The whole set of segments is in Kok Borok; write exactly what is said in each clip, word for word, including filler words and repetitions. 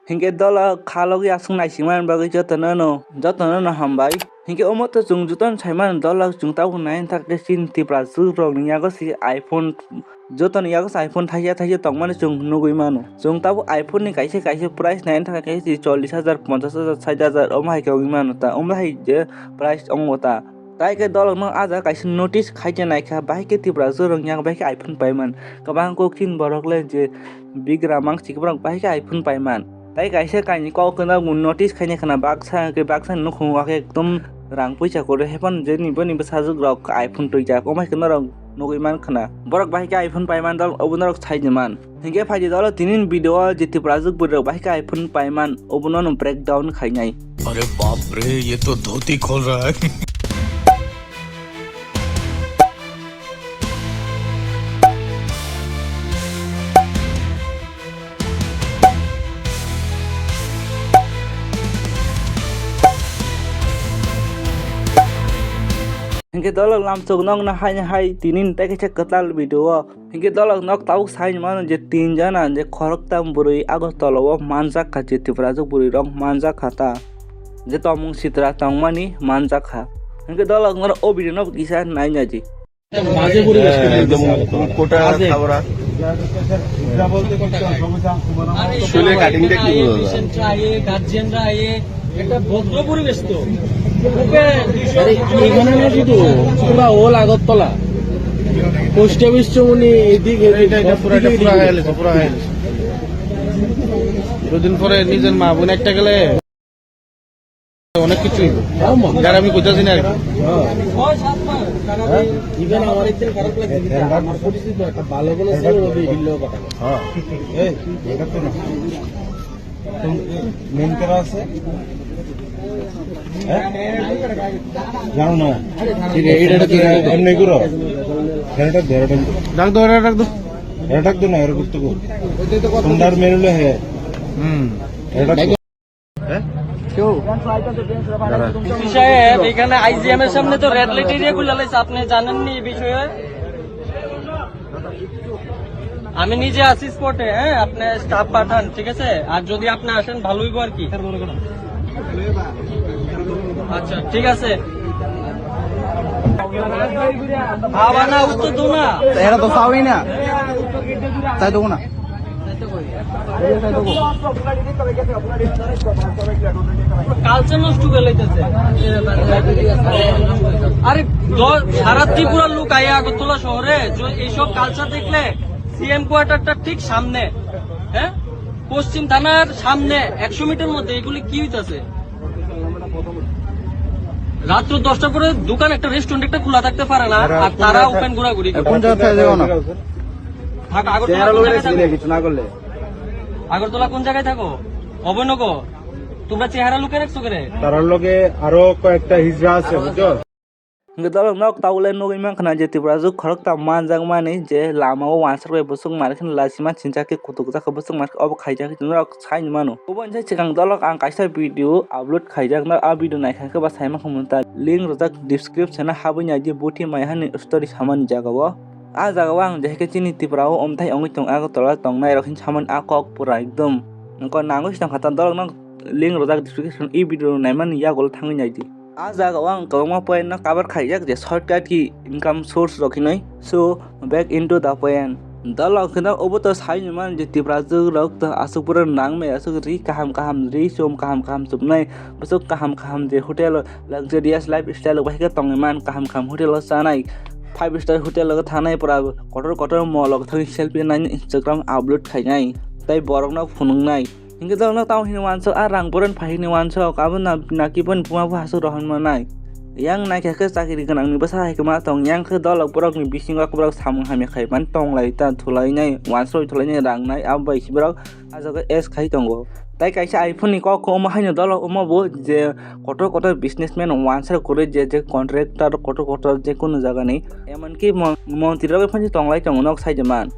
Hinkhe dolo khalogwi aswk naisingmani bagwi jotono no, jotono no hambai. Hinkhe omo to chwng jotono saimano dolo chwng tabuk naina thangkhe chini Tipraswk rokni yago se iPhone, jotoni yago se iPhone thaisa thaisa tongmani chwng nugwi mano. Chwng tabuk iPhone ni kaisa kaisa price naina thangkhe se chollish hajar, ponchash hajar, sait hajar omo hai khe wngwi mano ta. Omo hai je price wngo ta. Tai khe dolokno ah jaga kaisa notice khaikhe naikha, bahai khe Tipraswk rok yang bahai khe iPhone paiman. Kwbang koktin borok le je bigra mangsi borok bahai khe iPhone paiman. Tai kaisa kainwi kok kwna notice khaina khwna baksa khe baksa nukhung o khe ekdom rang puisa kwrwi haphano je ni boni bwsajwk rok iPhone twijak, omo hai khe norok nugwi man khwna. Borok bahai khe iPhone paiman dol obo norok sai di man. Hinkhe phaidi dolo tinin video o je Tipraswk bwrwi rok bahai khe iPhone paiman obono no breakdown khainai. अरे बाप रे, ये तो धोती खोल रहा है। Hinkhe dolok lamsok nokna haino hai tinin tei kaisa kwtal video o. Hinkhe dolok nok tabuk sai mano je tin jana je khoroktam bwrwi Agartala o manjak kha je Tipraswk bwrwi rok manjak kha ta. Je tongmung sitra tongmani manjak kha. Hinkhe dolok norok o video no kisa naina di. বাজে পরিবেশ। হ্যাঁ, একদম কোটা খাবরা। আরে শুলে কাটিং দেখি। আয়ে, পেশেন্টরা আয়ে, গার্জিয়ানরা আয়ে, একটা ভদ্র পরিবেশ তো। ওকে, আরে, এখানে না শুধু, পুরা all আগরতলা। পোস্ট অফিস চৌমুহনী, এদিক, এদিক, এটা, এটা সব পুরা, এটা দিকে পুরা এদিকে। হয়ে গেছে, পুরা হয়ে গেছে। দুদিন পরে নিজের মা বোন একটা গেলে অনেক কিছু হইব। যারা আমি কোথাও চিনি আর কি। ইভেন আমার একদিন খারাপ লাগছে, কিন্তু আমার পরিচিত একটা ভালো বলে ছিল, ওই বিল্লো কথা। হ্যাঁ। এই, এটা তো না। মেন করা আছে? হ্যাঁ? জানো না? ঠিক আছে, এটা, এটা কি? এমনি করো। এটা ধরে, এটা ধরে। ডাক দাও, এটা ডাক দাও। এটা ডাক দাও না, এর গুরুত্ব কো। তোমরা মেরে লো হে। হুম। এটা ডাক দাও। হ্যাঁ? কেউ? দাঁড়া। ডিসি সাহেব, এখানে আইজিএম এর সামনে তো রেড লাইট এরিয়া খুলে লাইছে, আপনি জানেননি এই বিষয়ে? আমি নিজে আছি স্পটে, হ্যাঁ, আপনি স্টাফ পাঠান, ঠিক আছে? আর যদি আপনি আসেন, ভালো হইব আর কি। আচ্ছা, ঠিক আছে। আবার না, উত্তর দো না। এরা তো চাওই না। চাই দেবো না। কালচার নষ্ট করে লাইতেছে। আরে, দ-, সারা ত্রিপুরার লোক আইয়া আগরতলা শহরে য-, এইসব কালচার দেখলে সিএম কোয়ার্টারটা ঠিক সামনে, হ্যাঁ, পশ্চিম থানার সামনে একশো মিটার মধ্যে এগুলি কি হইতাছে? রাত্র দশটার পরে দোকান, একটা রেস্টুরেন্ট একটা খোলা থাকতে পারে না, আর তারা ওপেন ঘোরাঘুরি করে। কোন জায়গা থেকে যাবো না? থাক, আগরতলা চেহারা কোন লোকের জায়গায় থাকো? কিছু না করলে। আগরতলা কোন জায়গায় থাকো? অভয়নগর। তোমরা চেহারা লুকিয়ে রাখছো কেন? তারার লগে আরো কয়েকটা হিজড়া আছে, বুঝছো? Hingke dolok nok tabuk le nugui mankha na je Tipraswk khoroktham manjakmani je lama o wansuk bai bwswk manwi kheno lachima chinchak khe kutuk jak khe bwswk manwi khe obo khaijak norok sai mano. Oboni sai swkang dolok ang kaisa video upload khaijak, norok a video naikha khe ba sai mankha mwnta link rijak description o habwi naidi buthi mai hani story samani jaga o. A jaga o ang je hai khe chini Tripura o omthai wngwi tong Agartala tongnai rok hinwi samani a kok pura ekdom nangkhe nangwi se tongkha ta dolok no link rijak description e video naimani yagulo thangwi naidi. A jaga o ang kwbangma point no cover khaijak je shortcut ki income source rok hinwi. So back into the point. Dolok hino obo to sai mano je Tipraswk rok to aswk pura nang maya aswk ri kaham kaham ri chum kaham kaham chumnai bwswk kaham kaham je hotel o luxurious lifestyle bai khe tongwi man kaham kaham hotel o chanai. Five star hotel o thanai pura kotor kotor mall o thangwi selfie nai Instagram upload khainai tei borok no phunuknai. Hingke dolok no tamo hini wansok a rang boren phai hini wansok abo na naki boni buma bo hasuk rohorma nai. Yang naikha khe chakiri gwnang ni bwsa hai kwma tong yang khe dolok borok ni bisingo borok samung hamya khai mani tong lai ta thulai nai wansoi thulai nai rang nai abo bai se borok a jaga S khai tongo. Tai kaisa iPhone ni kok omo haino dolok omo bo je kotor kotor businessman wansok kwrwi je je contractor kotor kotor je kunu jaga ni emonki mon-, montri rok phano tong lai tongo nok sai de man.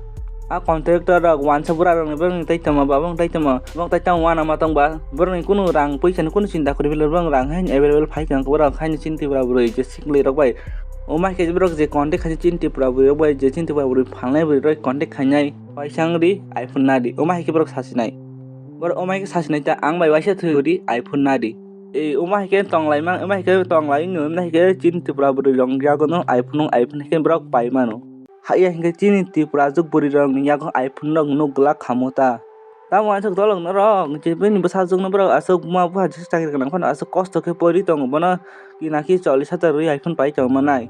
A contractor rok wansa bura rok ni borok ni tai tongma ba bong tai tongma bong tai tong wana ma tong ba borok ni kunu rang puisa ni kunu chinta kori bile borok rang hain available phai tong borok hain chinti bura bwrwi je sikli rok bai. O mai khe borok je contact khai chinti bura bwrwi rok bai je chinti bura bwrwi phalnai bwrwi rok contact khainai paisa wng di iPhone na di o mai khe borok sasinai. Borok omo hai khe sasinai ta, "Ang bai waisa thwi di, iPhone na di." E, omo hai khe tonglaima, omo hai khe tonglaino, omo hai khe chini Tripura bwrwi rok yago no iPhone, iPhone hai khe borok pai mano. Haiya hinkhe chini Tripura juk bwrwi rok ni yago iPhone rok nuk glak khamo ta. Tamo aswk dolok norok, je bini bwsajwk no borok aswk ma bupha chakri gwnang phano aswk kosto khe pori tongo, bono kinaki chollish hajar rwi iPhone pai tong manai.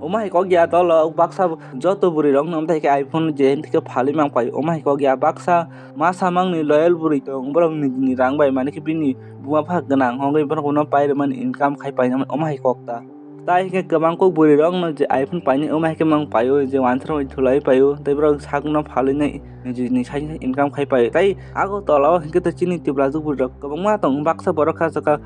Omo hai kok ya dolo baksa joto bwrwi rok no omthai khe iPhone je thike phalwi mang pai, omo hai kok ya baksa ma samang ni loyal bwrwi tong, borok ni, ni rang bai mani khe bini buma bupha gwnang hongwi borok no pai rwmani income khai pai nang omo hai kok ta. Tai hinkhe kwbang kok bwrwi rok no je iPhone painai omo hai khe mang paio je wansaro thulai paio tei borok sak no phalwi nai niji ni sai income khai paio. Tai ago tola o hinkhe to chini Tripura juk bwrwi rok kwbangma tong baksa borok kha jaka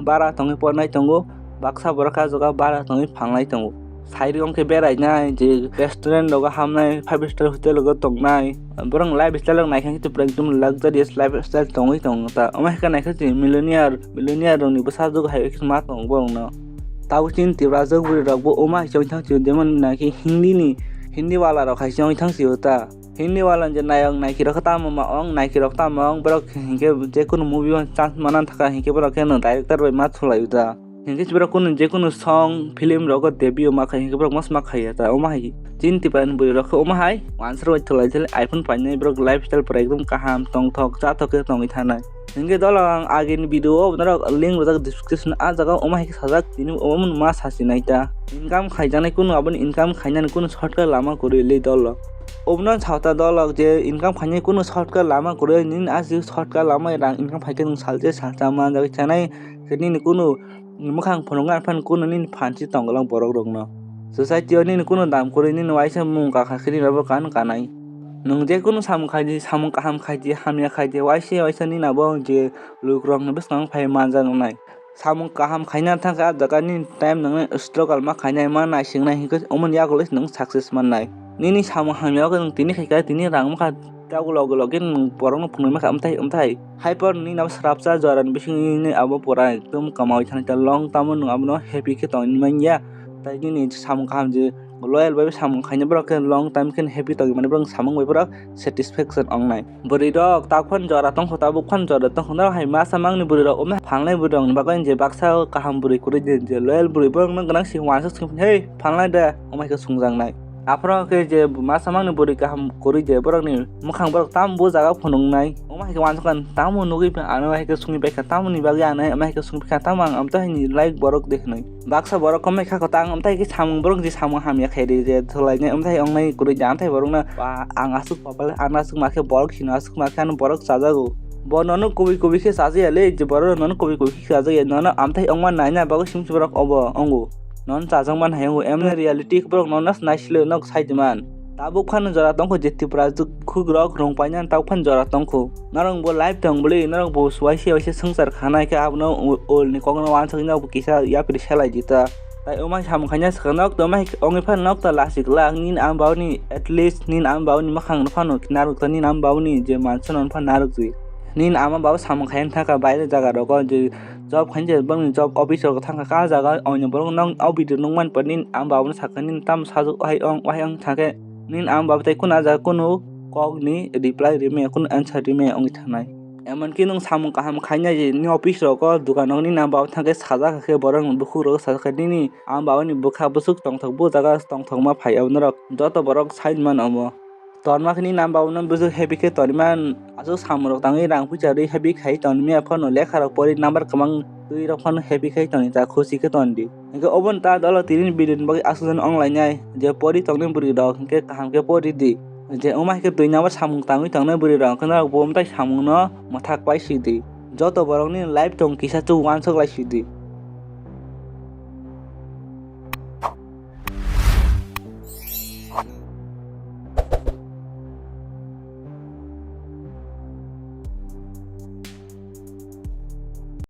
bara tongwi pornai tongo, baksa borok kha jaka bara tongwi phalnai tongo. Sai rwng khe berai nai je restaurant rogo hamnai five star hotel rogo tongnai borok ni lifestyle rok naikhe Tripura ekdum luxurious lifestyle tongwi tongo ta omo hai khe naikhe chini millionaire millionaire rok ni bwsajwk hai khe ma tongo borok no. Tabuk chini Tripura juk bwrwi rok bo omo hai chong thang chini jemon naikhe Hindi ni Hindi wala rok hai chong thang sio ta. Hindi wala je nayok naiki rok tamo ma ong naiki rok tamo ong borok hinkhe je kunu movie o chance mana thaka hinkhe borok khe no director bai ma thulai da. Hinkhe borok kunu je kunu song film rogo debut ma khai hinkhe borok mas ma khaiya ta omo hai chini Tripura ni bwrwi rok khe omo hai wansaro bai thulai thulai iPhone painai borok lifestyle pura ekdum kaham tongthok chathok khe tongwi thanai. Hinkhe dolo ang agini video o norok link rijak description o, ah jaga o omo hai khe sajak tini omo ma sasinai ta. Income khaijaknai kunu aboni income khainani kunu shortcut lama kwrwi le dolo. Obono sa ta dolo je income khainani kunu shortcut lama kwrwi nini aswk shortcut lama rang income khaikhe nwng salse salsa manjagwi chanai khe nini kunu mwkhang phunukna phano kunu nini phansi tongwlak borok rokno. Society o nini kunu dam kwrwi nini waisa mung kakha khe nini abo kan kanai. Nwng je kunu samung khai di, samung kaham khai di, hamya khai di, waisa waisa nini abo je lukurokni bwskango phai manjaknai. Samung kaham khaina thangkhe ah jaga nini time nwngnai struggle ma khainai ma naisingnai hinkhe omoni yagulo nwng success mannai. Nini samung hamya o nwng tini khaikha tini rang mankha tabuk loge loge nwng borokno phunuknai mankha amthai amthai. Hai phano nini abo srapsa jorani bisingni abo pura ekdom kamaui thani ta long tamo nwng abono happy khe tongwi manya. Tai nini samung kaham je loyal bai samung khaina borok khe long time khe happy tongwi mani borok samung bai borok satisfaction wngnai. Bwrwi rok tabuk phano jora tongkho, tabuk phano jora tongkho, norok hai masa mangni bwrwi rok omo phalnai bwrwi rokni bagwi je baksa kaham bwrwi kwrwi di je loyal bwrwi borokno gwnang si uansuk songwi phai, "Hei phalnai de," omo hai khe sungjaknai. Aphuru khe je masa mangni bwrwi kaham kwrwi je borokni mwkhang borok tamo bo jaga phunuknai. Omo hai khe uansukha tamo nugwi phai ano hai khe sungwi baikha tamoni bagwi ano omo hai khe sungwi baikha tamo ang amtwi haini like borok de hinwi. Baksa borok komai kha kwtang, amthai khe samung borok je samung hamya khairi je thwlainai, amthai ongnai kwrwi je amthai borokno ba ang aswk kopal, ano aswk ma khe borok sino aswk ma khe ano borok chajago. Bo nono kubui kubui khe chajaya le, je borok nono kubui kubui khe chajaya, nono amthai ongma naina bagwi simi borok obo ongo. Nono chajakma nai ongo, emni reality borok nono naisile nok sai diman. Tabuk phano jora tongkho je Tripura juk-, khukrok rwng painani tabuk phano jora tongkho. Norok bo life tong bwlwi, norok bo waisa waisa swngchar khanai khe abono o-, olni kokno uansuknai bo kisa yapri selai di ta. Tai omo hai samung khaina swkang nok to, omo hai ongwi phano nok to lasik lak nini ama babuni, at least nini ama babuni mwkhang no phano narwk ta, nini ama babuni je mansa no phano narwk di. Nini ama baba samung khaina thangkha baire jaga rogo je job khaina je bangni job office rogo thangkha ka jaga oino borok nok o video nukmani pore nini ama babuni sakha nini tamo sajwk ohai ong ohai ong thangkhe. Nini ama baba tei kunu ah jaga kunu kokni reply rimaya, kunu answer rimaya wngwi thangnai. Emonki nwng samung kaham khainai je nini office rogo, dukano nini ama baba thangkhe sajak khe borok ni bukhuk rogo sajak khe nini ama baba ni bwkha bwswk tongthok, bo jaga tongthokma phai abo norok joto borok sai mano omo. Torma khe nini ama baba no bwswk happy khe tonima, aswk samung rok tangwi rang puisa rwi happy khai tonmaya phano lekha rok pori number kwbang twi rok phano happy khai toni ta khusi khe ton di. Hinkhe obono ta dolo tini video ni bagwi aswk jon onglainai je pori tongnai bwrwi rok hinkhe kaham khe pori di. Je wngma hinkhe dui number samung tangwi tongnai bwrwi rok hinkhe norok bo mwtai samung no mwthak pai si di. Joto borok ni life tong kisa chuk uansuk lai si di.